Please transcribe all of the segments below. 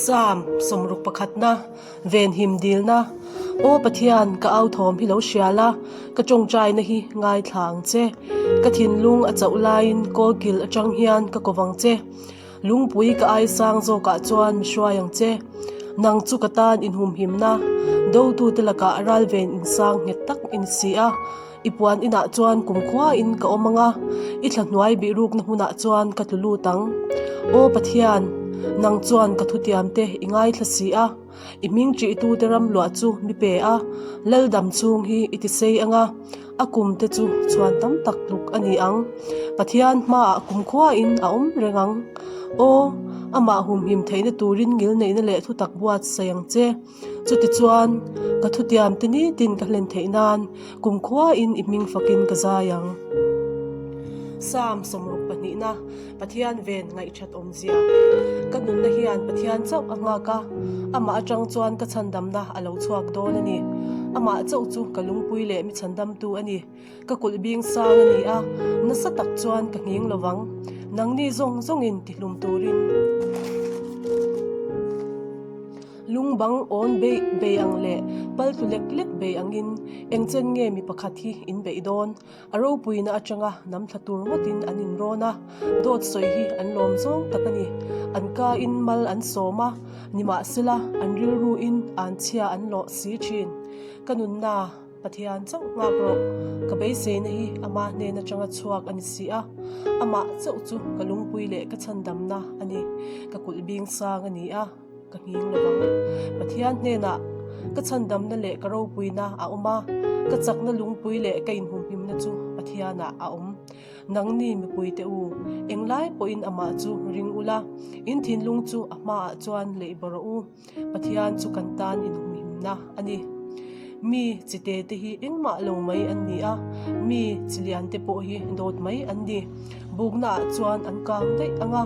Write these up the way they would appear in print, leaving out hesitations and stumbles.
Psalm sawmruk pakhatna, Venhim dilna, Aw Pathian, ka au thawm hi lo hria la, ka tawngtaina hi ngaithla ang che. Ka thinlung a chauh laiin kawlkil atang hian ka ko vang che. Lungpui ka ai sang zawkah chuan mi hruai ang che. Nang chu ka tan inhumhimna, dotute lakah ralven insang nghet tak i ni si a. I puan inah chuan kumkhuain ka awm ang a, i thla hnuai bihrukna hmunah chuan ka tlu lut ang. Aw Pathian, nang chuan ka thutiamte i ngaithla si a, i hming ṭihtute ram luah chu mi pe a, Laldam chhung hi i tisei ang a, a kumte chu chhuan tam tak tluk a ni ang. Pathian hmaah kumkhuain a awm reng ang. Aw, amah humhim theihna turin ngilneihna leh thutak buatsaih ang che. Chutichuan, ka thutiamte nitin ka hlen theih nan kumkhuain i hming fakin ka zai ang. Psalm sawmruk pahnihna, Pathian ven ngaihthat awmzia. Ka nunna hian Pathian chauh a nghak a, amah atang chuan ka chhandamna a lo chhuak dawn a ni. Amah chauh chu ka lungpui leh mi chhandamtu a ni. Ka kulh bing sang a ni a, nasa tak chuan ka nghing lo vang. Nangni zawng zawngin tihlum turin. Lungbang awn beih bei ang leh pal tlu lek lek bei angin eng chen nge mi pakhat hi in beih dawn? A ropuina atanga nam thla tur ngawtin an inrawn a, dawt sawi hi an lawm zawng tak a ni. An ka in mal an sawm a, nimahsela an rilru in an chhia an lawh si thin. Ka nunna. Pathian chauh nghak rawh, ka beiseina hi ama hnen atanga chhuak a ni si a, amah chauh chu ka lungpui leh ka chhandamna a ni, ka kulh bing sang a ni a, ka nghing lo vang. Pathian hnenah ka chhandamna leh ka ropuina a awm a, ka chakna lungpui leh ka inhumhimna chu Pathianah a awm. Nangni mipuite u, englai pawhin amah chu ring ula, in thinlung chu a hmaah chuan leih baw rawh u. Pathian chu kan tan inhumhimna a ni. Mi chite te hi engmah lo mai an ni a, mi chilian te pawh hi dawt mai an ni. Bukna ah chuan an kang daih ang a,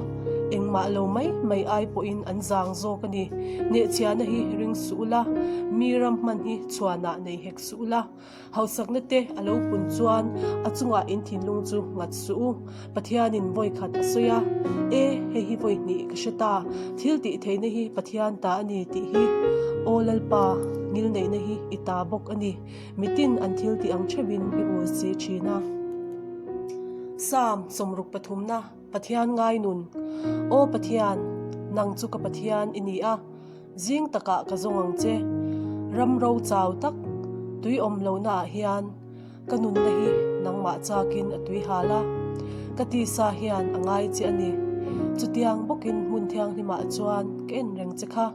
engmah lo mai mai ai pawhin an zang zawk a ni. Hnehchhiahna hi ring suh ula, mi ram hman hi chhuanah nei hek suh ula. Hausakna te a lo pun chuan a chungah in thinlung chu nghat suh u. Pathianin vawi khat a sawi a, E, hei hi vawi hnih ka hre ta, thil tih theihna hi Pathian ta a ni tih hi. Aw Lalpa, ngilneihna hi i ta bawk a ni, mitin an thil tih ang theuhin i ul si thin a. Psalm sawmruk pathumna, Pathian ngai nun. Aw Pathian, nang chu ka Pathian i ni a. Zing takah ka zawng ang che. Ram ro chau tak, tui awm lohna ah hian ka nunna hi nangmah chakin a tui hal a, ka tisa hian a ngai che a ni. Chutiang bawkin hmun thianghlimah chuan ka en reng che kha,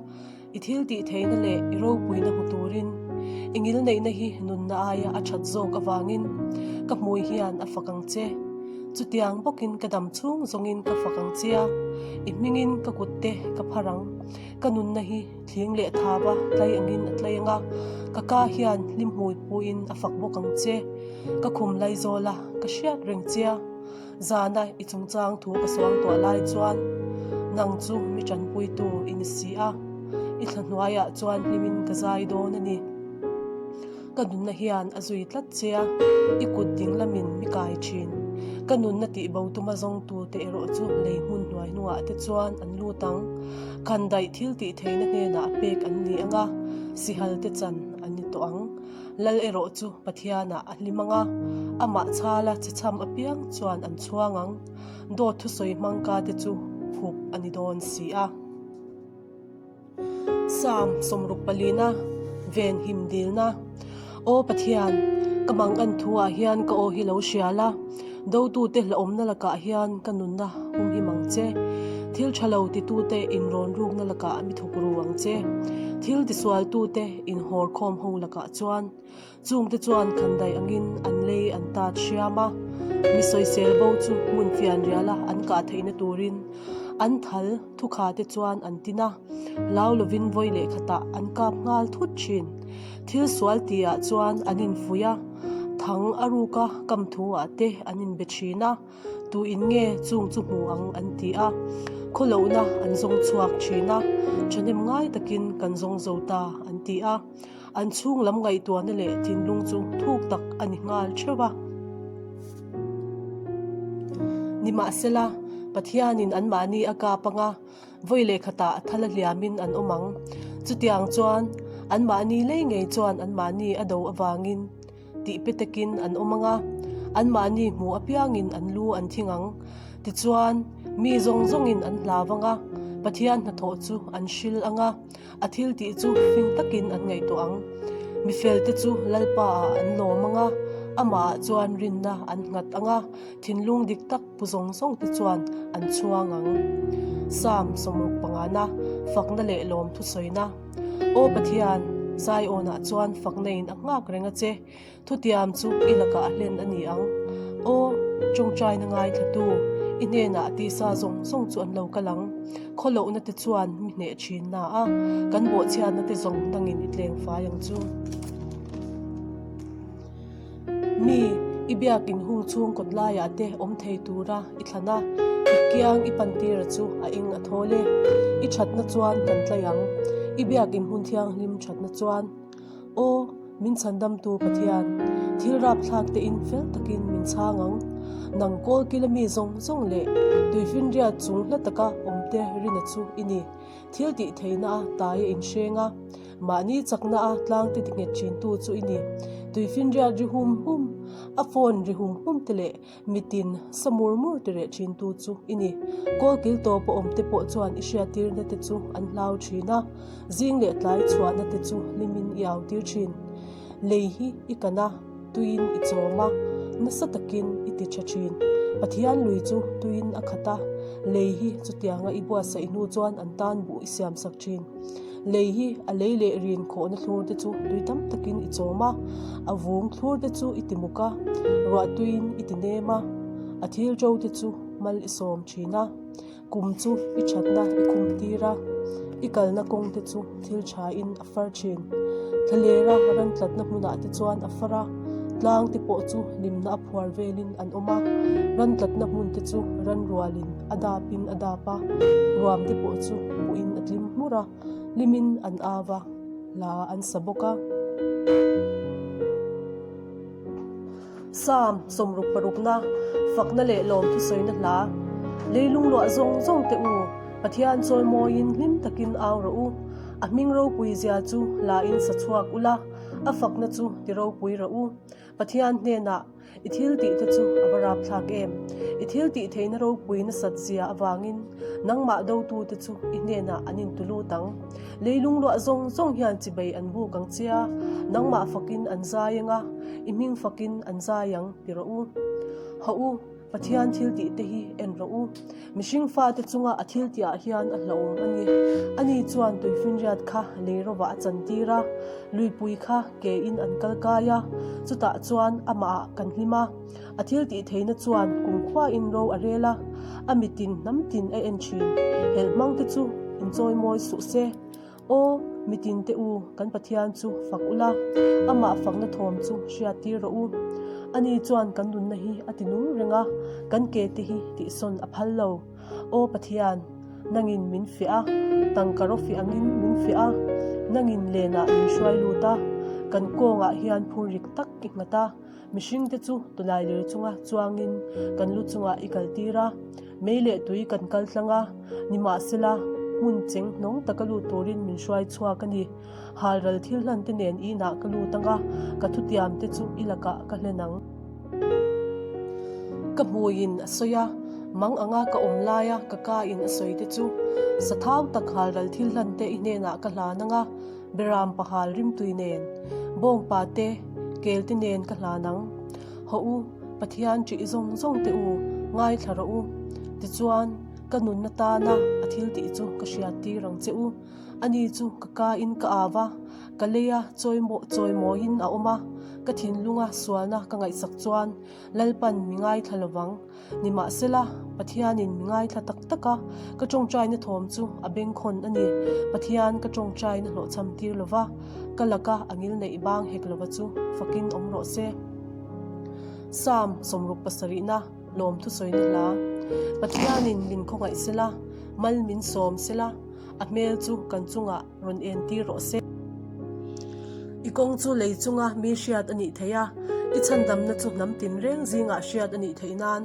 i thil tih theihna leh i ropuina hmu turin i ngilneihna hi nunna aia a that zawk avangin ka hmui hian a fak ang che. Chutiang bawkin ka dam chhung zawngin ka fak ang che a, i hmingin ka kutte ka phar ang. Ka nunna hi thling leh thava tlai angin a tlai ang a, ka ka hian hlim hmui puiin a fak bawk ang che. Ka khum laizawl a, ka hriat reng che a, zana i chungchang thu ka suang tuah lai chuan nang chu mi tanpuitu i ni si a, i thla hnuaiah chuan hlimin ka zai dawn a ni. Ka nunna hian a zui tlat che a, i kut ding lamin mi kai thin. Ka nunna tih bo tuma zawngtute erawh chu lei hmun hnuai hnuah te chuan an lut ang. Khandaih thil tih theihna hnenah pek an ni ang a, sihal te chan an ni tawh ang. Lal erawh chu Pathianah a hlim ang a, amah chhala che chham apiang chuan an chhuang ang. Dawt thusawi hmangka te chu hup a ni dawn si a. Psalm sawmruk palina, Ven him dilna. Aw Pathian, ka mang an thu ah hian ka aw hi lo hria la, dotute hlauhawmna lakah hian ka nunna hum him ang che. Thil tha lo titute inrawn rukna lakah mi thuk ru ang che. Thil tisualtute inhawr khawm ho lakah chuan. Chungte chuan khandaih angin an lei an tat hriam a, mi sawisel bo chu hmun fianriala an kah theihna turin an thal thukha te chuan an tin a, hlau lovin vawi leh khatah an kap nghal thut thin. Thil sual tihah chuan an infuih a, thang a ruka kam thuah te an inbe thin a, tu in nge chung chu hmu ang an ti a, khawlohna an zawng chhuak thin a, thahnem ngai takin kan zawng zo ta an ti a. An chhung lam ngaihtuahna leh thinlung chu thuk tak a ni nghal theuh a. Nimahsela, Pathianin anmahni a kap anga vawi leh khatah thal a hliamin an awm ang. Chutiang chuan anmahni lei ngei chuan anmahni a do avangin tih pe takin an awm anga, anmahni hmu apiangin an lu an thing ang. Tichuan, mi zawng zawngin an hlau anga, Pathian hnathawh chu an hril anga, A thil tih chu fing takin an ngaihtuah ang. Mi felte chu Lalpa ah an lawm ang a, amah ah chuan rinna an nghat ang a, thinlung dik tak pu zawng zawng te chuan an chhuang ang. Psalm 60 pangana, Fakna leh lawm thusawina. Aw Pathian, Zion-ah chuan fakna in a nghak reng a che. Thutiam chu i lakah a hlen a ni ang. Aw, tawngtaina ngaithlatu, i hnenah tisa zawng zawng chu an lo kal ang. Khawlohna te chuan mi hneh thin na a, kan bawhchhiatna te zawng dangin i tleng fai ang chu. Mi, i biak inhung chhung kawt laiah te awm thei tura i thlan a, i kiang i pantira chu a eng a thawl e. I thatna chuan kan tlai ang, i biak inhun thianghlim thatna chuan. Aw, min chhandamtu Pathian, thil rapthlak tein fel takin min chhang ang. Nang kawlkila mi zawng zawng leh tuifinriat chung hla taka awmte rina chu i ni. Thil tih theihna a tai a inhreng a, mahni chakna a tlangte ti nghet thintu chu i ni. Tuifinriat ri hum hum, a phone ri hum hum te leh Mitin sa mur mur ti reh thintu chu i ni. Kawlkil tawpa awmte pawh chuan i hriattirna te chu an hlau thin a, zing leh tlai chhuahna te chu hlimin i au tir thin. Lei hi i kan a, tuiin i chawm a, nasa takin i ti tha thin. Pathian lui chu tuiin a khat a, lei hi chutianga i buatsaih hnu chuan an tan buh i siamsak thin. Lei hi a lei leh rin khawhna thlur te chu tui tam takin i chawm a, a vung thlur te chu i ti muk a, ruah tuiin i ti nem a, a thil ṭo te chu mal i sawm ṭhin a, kum chu i ṭhatna i khum tir a, i kalna kawng te chu thil ṭhain a far ṭhin. Thlalera ran tlatna hmunah te chuan a far a, tlang te pawh chu hlimna a phuar velin an awm a, ran tlatna hmun te chu ran rualin a dapin a dap a, ruam te pawh chu buhin a tlim hmur a, hlimin an au a, hla an sa bawk a. Psalm 60 parukna, Fakna leh lawm thusawina hla, Leilung luah zawng zawng te u, Pathian chawimawiin hlim takin au rawh u, a hming ropui zia chu hla in sa chhuak ula, a fakna chu ti ropui rawh u. Pathian hnenah I thil tih te chu a va rapthlak em? I thil tih theihna ropui nasat zia avangin nangmah dotute chu i hnenah an intulut ang. Leilung luah zawng zawng hian chibei an buk ang chia, nangmah fakin an zai ang a, i hming fakin an zai ang ti rawh u. Hawh u, Pathian thil tih te hi en rawh u. Mihring fate chunga a thil tihah hian a hlauhawm a ni. Ani chuan tuifinriat kha lei rovah a chantir a, luipui kha ke in an kal kai a, chutah chuan amahah kan hlim a. A thil tih theihna chuan kumkhuain ro a rel a, a mitin hnam tin a en thin. Helhmangte chu inchawimawi suh se. Aw, mitin te u, kan Pathian chu fak ula, amah fakna thawm chu hriat tir rawh u. Ani chuan kan nunna hi a ti nung reng a, kan ke te hi tihsawn a phal lo. Aw Pathian, nangin min fiah a, tangka rawfi angin min fiah a, nangin lenah min hruai lut a, kan kawngah hian phurrik tak i nghat a. Mihringte chu tawlailir chunga chuangin kan lu chungah i kaltir a, mei leh tui kan kal tlang a, nimahsela hmun cheng hnawng taka lut turin min hruai chhuak a ni. Halral thil hlante nen inah ka lut ang a, ka thutiamte chu i lakah ka hlen ang. Ka hmuiin a sawi a, mang anga ka awm laia ka kain a sawi te chu, Sathau tak halral thil hlante i hnenah ka hlan ang a, Beram pahal rimtui nen, bawngpa te, kel te nen ka hlan ang. Hawh u, Pathian ṭih zawng zawng te u, ngaithla rawh u. Tichuan, ka nunna tana a thil tih chu ka hriat tir ang che u. Ani chu ka kain ka au a, ka leia chawimawiin a awm a, ka thinlunga sualna ka ngaihsak chuan Lalpan mi ngaithla lovang. Nimahsela, Pathianin mi ngaithla tak tak a, ka tawngtaina thawm chu a bengkhawn a ni. Pathian ka tawngtaina hlawhchham tir lova, ka laka a ngil neih bang hek lova chu fakin awm rawh se. Psalm 67na lawm thusawina hla. Pathianin min khawngaih sela, mal min sawm sela, a hmel chu kan chungah rawn en tir rawh se. I kawng chu lei chunga mi hriat a nih theih a, I chhandamna chu hnam tinreng zingah hriat a nih theih nan.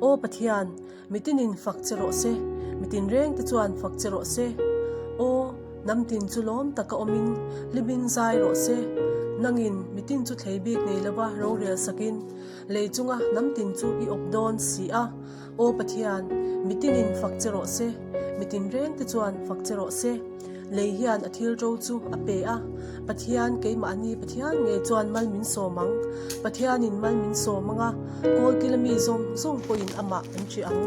Aw Pathian, mitinin fak che rawh se, mi tinrengte chuan fak che rawh se. Aw, hnam tin chu lawm taka awmin hlimin zai rawh se. Nangin mitin chu thlei bik nei lova rorel sakin lei chunga hnam tin chu i awp dawn si a. Aw Pathian, mitinin fak che rawh se, mi tinrengte chuan fak che rawh se. Lei hian a thil ro chu a pe a, Pathian keimahni Pathian ngei chuan mal min sawm ang. Pathianin mal min sawm ang a, kawlkila mi zawng zawng pawhin amah an ṭih ang.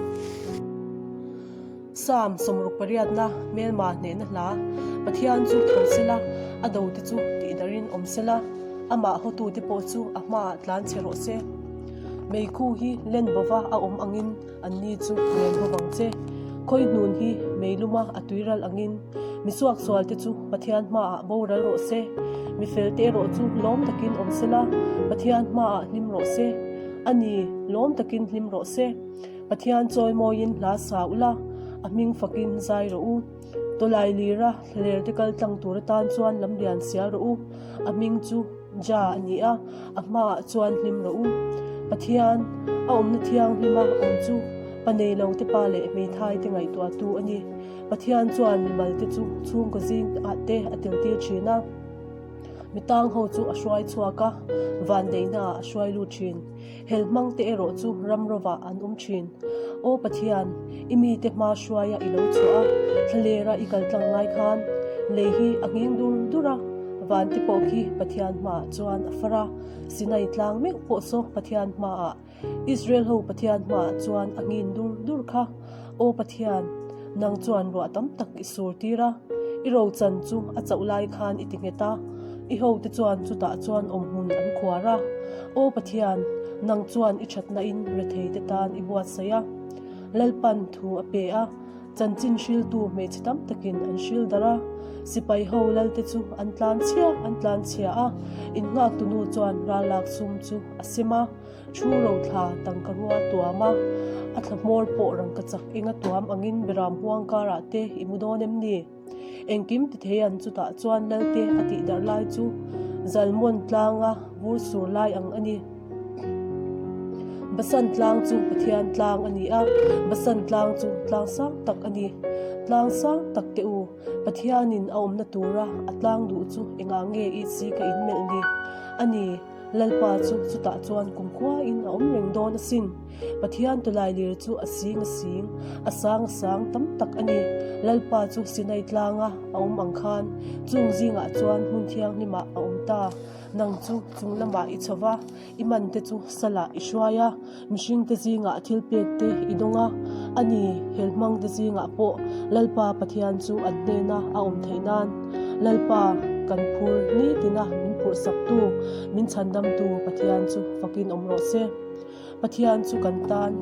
Psalm 68 hmelma hnehna hla, Pathian chu tho sela, a dote chu tihdarhin awm sela, amah hawtute pawh chu a hmaah tlan chhe rawh se. Meikhu hi len bova a awm angin anni chu len bawk ang che. Khawihnun hi meiluma a tuiral angin mi suaksualte chu Pathian hmaah boral rawh se. Mi felte erawh chu lawm takin awm sela, Pathian hmaah hlim rawh se. A ni, lawm takin hlim rawh se. Pathian chawimawiin hla sa ula, a hming fakin zai rawh u. Tawlai lira thlaler te kal tlang tur atan chuan lam lian sial rawh u. A hming chu Ja a ni a, a hmaah chuan hlim rawh u. Pathian, a awmna thianghlima awm chu pa nei lo te pa leh hmeithai te ngaihtuahtu a ni. Pathian chuan mimal te chu chhungkaw zingah te a teltir thin a. Mi tang ho chu a hruai chhuak a, vanneihnaah a hruai lut thin. Hel hmang te erawh chu ram rovah an awm thin. Aw Pathian, i mite hma hruaia i lo chhuah a, thlalera i kal tlang lai khan lei hi a nghing dur dur a, van te pawh khi Pathian hmaah chuan a far a, Sinai tlang meuh pawh saw Pathian hmaah, Israel ho Pathian hmaah chuan a nghin dur dur kha. Aw Pathian, nang chuan ruah tam tak i sur tir a, i rochan chu a chauh lai khan i ti nghet a, i hote chuan chutah chuan awmhmun an khuar a. Aw Pathian, nang chuan i thatnain retheite tan i buatsaih a, Lalpan thu a pe a, chanchin hriltu hmeichhe tam takin an hril darh a, sipai ho lalte chu an tlan chhia an tlan chhia a, innghaktu nu chuan rallak sum chu a sem a. Thu rothla tangka rua tuam a, a thla hmawr pawh rangka chak enga tuam angin Beram huang karah te i mu dawn em ni? Engkim ti thei an chutah chuan Lalte a tih darh lai chu Zalmon tlanga vur sur lai ang a ni. Basan tlang chu Pathian tlang a ni a, Basan tlang chu tlang sang tak a ni. Tlang sang tak te u, Pathianin a awmna tura a tlang duh chu engah nge i si ka inmelh ni? A ni. Lalpa chu chutah chuan kumkhuain a awm reng dawn asin. Pathian tawlailir chu a sing a sing, a sang a sang tam tak a ni. Lalpa chu Sinai tlanga a awm ang khan chung zingah chuan hmun thianghlimah a awm ta. Nang chu chung lamah i chho va, i mante chu salah i hruai a, mihringte zingah thil pekte i dawng a. A ni, helhmangte zingah pawh Lalpa Pathian chu an hnena a awm theih nan Lalpa kan phur nitina min phurhsaktu, min chhandamtu Pathian chu fakin awm rawh se. Pathian chu kan tan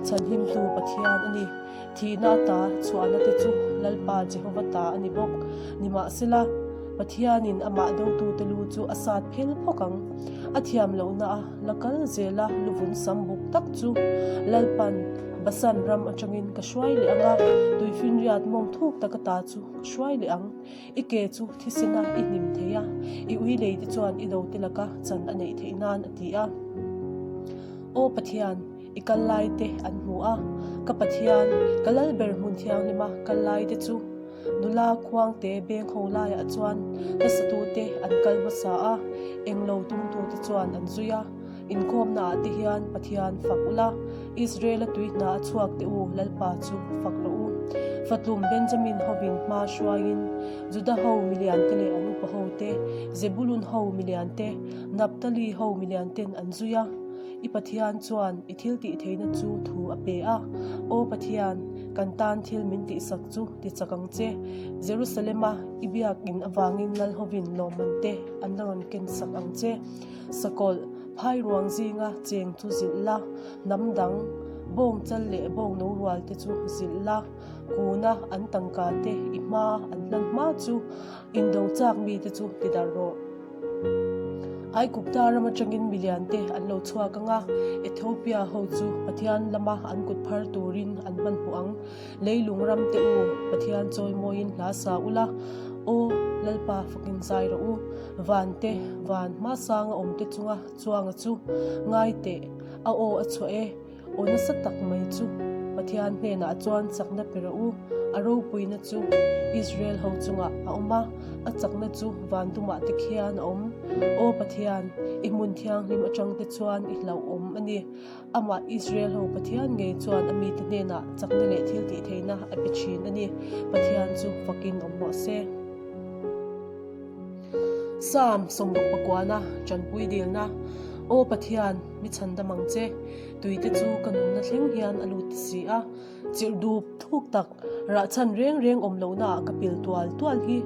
chhanhimtu Pathian a ni. Thihna ata chhuahna te chu Lalpa Jehova ta a ni bawk. Nimahsela, Pathianin amah dotute lu chu a sat phel phawk ang. A thiam lohna a la kal zel a, luvun sam buk tak chu Lalpan Basan ram atangin ka hruai leh ang a, tuifinriat mawng thuk tak ata chu ka hruai leh ang. I ke chu thisena i hnim thei a, i ui lei te chuan i dote laka chan a neih theih nan a ti a. Aw Pathian, i kal lai te an hmu a, ka Pathian, ka lal ber hmun thianghlima kal lai te chu nula khuangte beng ho laiah chuan hlasatute an kal hmasa a, englo tumtute chuan an zui a. Inkhawmnaah te hian Pathian fak ula, Israel-a tui hna a chhuak teh u, Lalpa chu fak rawh u. Fatlum Benjamin hovin hma hruaiin, Juda ho miliante leh an upa ho te, Zebulun ho miliante, Naphtali ho milianten an zui a. I Pathian chuan i thil tih theihna chu thu a pe a, Aw Pathian, kan tan thil min tihsak chu ti chak ang che. Jerusalem-a i biakin avangin lal hovin lawmman te an la rawn kensak ang che. Sakawlh, phai ruang zinga cheng chu zilh la, hnam dang, bawng chal leh bawng no rual te chu zilh la, kuna an tangka te i hma an hlan hma chu indo chak mi te chu ti darh rawh. Aigupta ram atangin milian te an lo chhuak ang a, Ethiopia ho chu Pathian lama an kut phar turin an hmanhmawh ang. Leilung ram te u, Pathian chawimawiin hla sa ula. Aw, Lalpa fakin zai rawh u, van te, van hmasanga awmte chunga chuanga chu ngai teh, a aw a chhuah e, aw nasa tak mai chu Pathian hnenah chuan chakna pe rawh u, a ropuina chu Israel ho chungah a awm a, a chakna chu van dumah te khian a awm. Aw Pathian, i hmun thianghlim atang te chuan i hlauhawm a ni. Amah Israel ho Pathian ngei chuan a mite hnenah chakna leh thil tihtheihna a pe thin a ni. Pathian chu fakin awm rawh se. Psalm 69 Tanpui dilna, Aw Pathian, mi chhandam ang che, tuite chu ka nunna thleng hian a lut si a, chirh dup thuk tak, rah chhan reng reng awm lohnaah ka pil tual tual hi,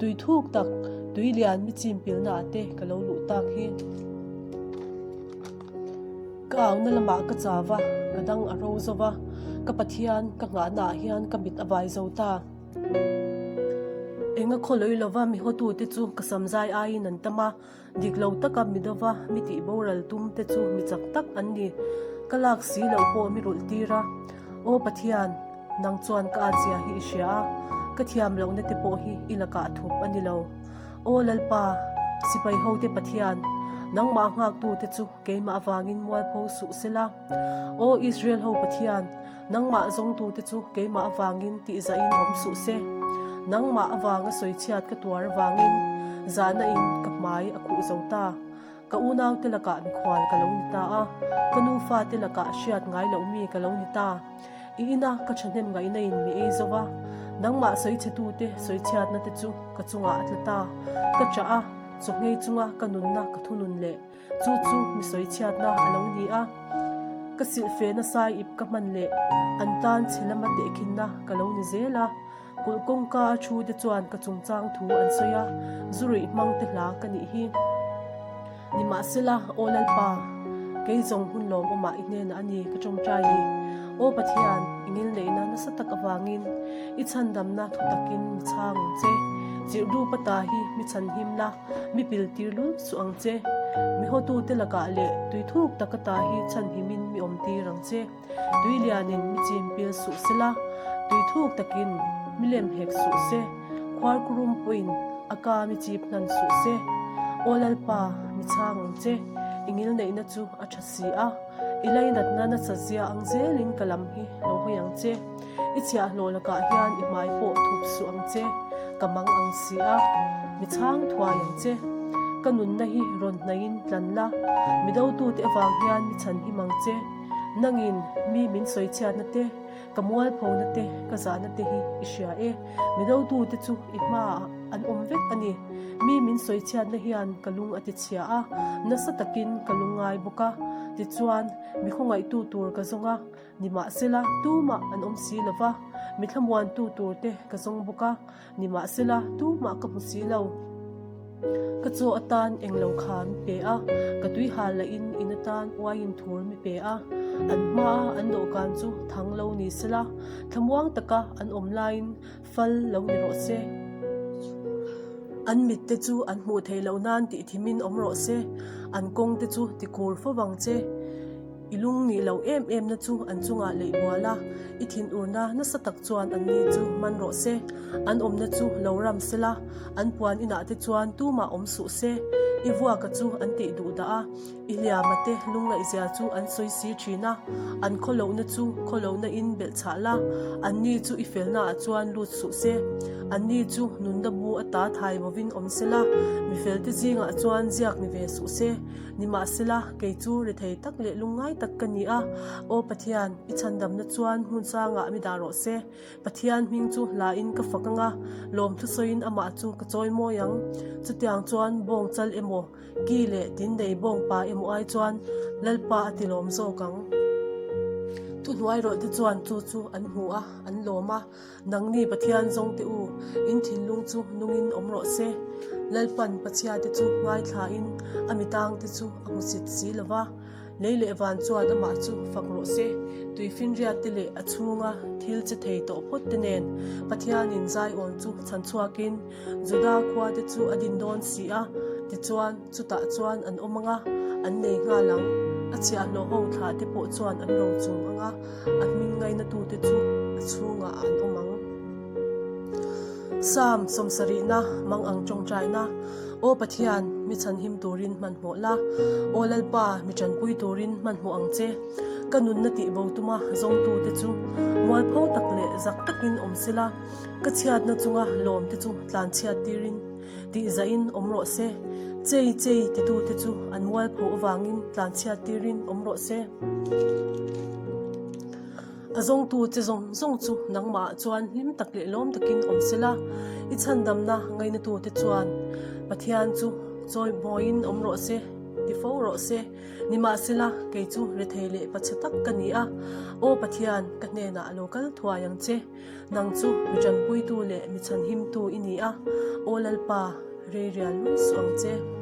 tui thuk tak, tui lian mi chim pilnaah te ka lo luh tak hi. Ka auna lamah ka chau va, ka dang a ro zo va, ka Pathian ka nghahnaah hian ka mit a vai zo ta. Enga khawlawi lova mi hawtute chu ka samzai aiin an tam a, dik lo taka mi dova mi tih boral tum te chu mi chak tak an ni. Ka lak si loh pawh mi rulh tir a, Aw Pathian, nang chuan ka atzia hi i hria a, ka thiam lohna te pawh hi i lakah thup a ni lo. Aw Lalpa, sipai hote Pathian, nangmah nghaktute chu keimah avangin mualpho suh sela. Aw Israel ho Pathian, nangmah zawngtute chu keimah avangin tihzahin awm suh se. Nangmah avanga sawichhiat ka tuar avangin zahna in ka hmai a khuh zo ta. Ka unaute lakah mikhual ka lo ni ta a, ka nufate lakah hriat ngai loh mi ka lo ni ta. I ina ka thahnem ngaihna in mi ei zo va, nangmah sawichhetute sawichhiatna te chu ka chungah a tla ta. Ka chah a, chawhngei chunga ka nunna ka thunun leh chu chu mi sawichhiatna a lo ni a. Ka silhfe nasa ip ka hman leh an tan chhe lama tehkhinna ka lo ni zel a. Kulh kawngka a thu te chuan ka chungchang thu an sawi a, zu ruih hmang te hla ka nih hi. Nimahsela, Aw Lalpa, kei zawng hun lawmawmah i hnenah a ni ka tawngtai ni. Aw Pathian, i ngilneihna nasa tak avangin i chhandamna thu takin mi chhang ang che. Chirhdupa ta hi mi chhanhim la, mi piltir lul suh ang che. Mi hawtute lakah leh tuithuk taka ta hi chhanhimin mi awmtir ang che. Tui lianin mi chim pil suh sela, tui thuk takin mi lem hek suh se, khuarkurum pawhin a ka mi chip hnan suh se. Aw Lalpa, mi chhang ang che, i ngilneihna chu a tha si a, i lainatna nasa zia ang zelin ka lam hi lo hawi ang che. I chhiahhlawh lakah hian i hmai pawh thup suh ang che, ka mang ang si a, mi chhang thuai ang che. Ka nunna hi rawn hnaihin tlan la, mi dotute avang hian mi chhanhim ang che. Nangin mi min sawichhiatna te, ka mualphona te, ka zahna te hi i hria e. Mi dotute chu i hmaah an awm vek a ni. Mi min sawichhiatna hian ka lung a tichhia a, nasa takin ka lungngai bawk a. Tichuan, mi khawngaihtu tur ka zawng a, nimahsela tumah an awm si lo va, mi thlamuantu tur te ka zawng bawk a, Nimahsela, tumah ka hmu si lo. Ka chaw atan englo kha mi pe a, ka tuihal lahin in atan uaiin thur mi pe a. An hmaa an dawhkan chu thang lo ni sela, thlamuang taka an awm laiin fal lo ni rawh se. An mitte chu an hmuh theih loh nan tihthimin awm rawh se, an kawngte chu tikur fo vang che. I lung nih loh em em na chu an chungah leih bual a, i thinurna nasa tak chuan an ni chu man rawh se. An awmna chu lo ram se la, an puan inah te chuan tumah awm suh se. I vuaka chu an tih duh dah a, i hliama te lungngaihzia chu an sawi si thin a, an khawlohna chu khawlohna in belh chhah la, an ni chu i felnaah chuan lut suh se. An ni chu nunna bu ata thai bovin awm se la, mifelte zingah chuan ziak ni ve suh se. Nimahsela, kei chu rethei tak leh lungngai tak ka ni a, Aw Pathian, i chhandamna chuan hmun sangah mi dah rawh se. Pathian hming chu hlain ka fak ang a, lawmthu sawiin amah chu ka chawi mawi ang. Chutiang chuan bawng chal emaw, ki leh tin nei bawng pa emaw ai chuan Lalpa a ti lawm zawk ang. Thuhnuai rawhte chuan chu chu an hmu a, an lawm a. Nangni Pathian zawngte u, in thinlung chu nungin awm rawh se. Lalpan Pathiate chu ngaithlain a mitangte chu a hmusit si lo va, lei leh van chuan amah chu fak rawh se. Tuifinriatte leh a chhunga thil che thei tawh phawtte nen Pathianin Zion chu chhan chhuakin Juda khuate chu a din dawn si a, tichuan chutah chuan an awm ang a, an nei nghal ang. A chhiahhlawh ho thlahte pawh chuan an ro chung ang a. A hming ngainatute chu a chhungah an awm ang. Psalm sawmsarihna mang ang tawngtaina, Aw Pathian, mi chhanhim turin hmanhmawh la, Aw Lalpa, mi tanpui turin hmanhmawh ang che. Ka nunna tihbo tuma zawngtute chu mualpho tak leh zak takin awm sela, ka chhiatna chunga lawmte chu tlanchhiat tirin tihzahin awm rawh se. Chei chei titute chu an mualpho avangin tlanchhiat tirin awm rawh se. A zawngtu che zawng zawng chu nangmah chuan hlim tak leh lawm takin awm sela, i chhandamna ngainatute chuan Pathian chu chawi hmawiin awm rawh se, ti fo rawh se. Nimahsela, kei chu rethei leh pachhe tak ka ni a, Aw Pathian, ka hnenah lo kal thuai ang che. Nang chu mi tanpuitu leh mi chhanhimtu i ni a, Aw Lalpa, rei rial lul suh ang che.